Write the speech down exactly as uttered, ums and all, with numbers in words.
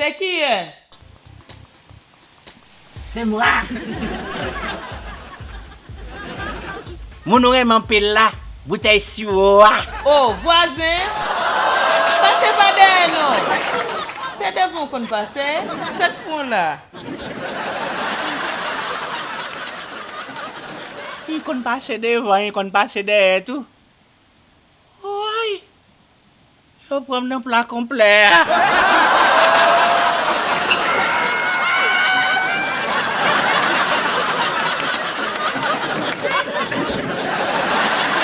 E kiyès? Se mwa. Moun ou renmen anpil la, boutèy siwo a. O, vwazen! Pase pa dèyè non! Se devan w konn pase, sa k pran w la? Li konn pase devan, li konn pase dèyè tou. Woy! Yo pran m nan pla konplè a.